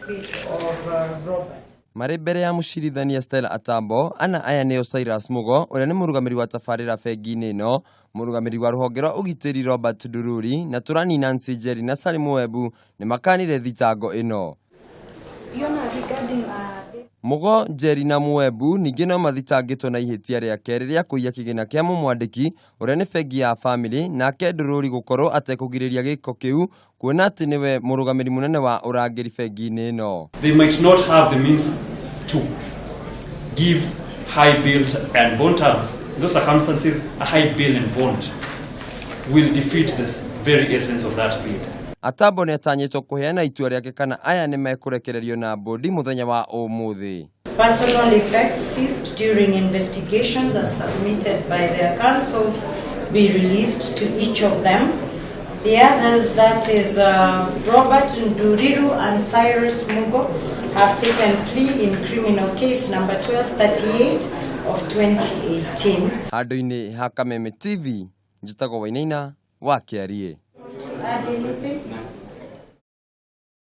benefit of Robert. Marĩ mbere ya mũcirithania Stella Atambo, ana aya nĩo Cyrus Mugo ũrĩa nĩ mũrũgamĩrĩ wa tabarĩra bengi-inĩ ĩno, mũrũgamĩrĩri wa rũhonge rwa ũgitĩri Robert Ndururi na Tũrani Nancy Njeri na Salim Webu nĩ makanire thitango ĩno. Mugo, Njeri na Mwebu ningĩ no mathitangĩtwo na ihĩtia rĩa kerĩ rĩa kũiya kĩgĩna kĩa mũmwandĩki ũrĩa nĩ bengi ya Family, nake Ndururi gũkorwo atekũgirĩrĩria gĩko kĩu kuona atĩ nĩwe mũrũgamĩrĩri mũnene wa ũrangĩri bengi-inĩ ĩno. They might not have the means to give high bail and bond terms. In those circumstances, a high bail and bond will defeat this very essence of that bill. Atambo nĩ atanyĩtwo kũheana itua rĩake kana aya nĩ mekũrekererio na mbũndi mũthenya wa ũmũthĩ. Personal effects seized during investigations as submitted by their counsels be released to each of them. The others, that is Robert Nduriru and Cyrus Mugo, have taken plea in criminal case number 1238 of 2018. Handũ-inĩ ha Kameme TV, njĩtagwo Wainaina wa Kĩariĩ. Add anything?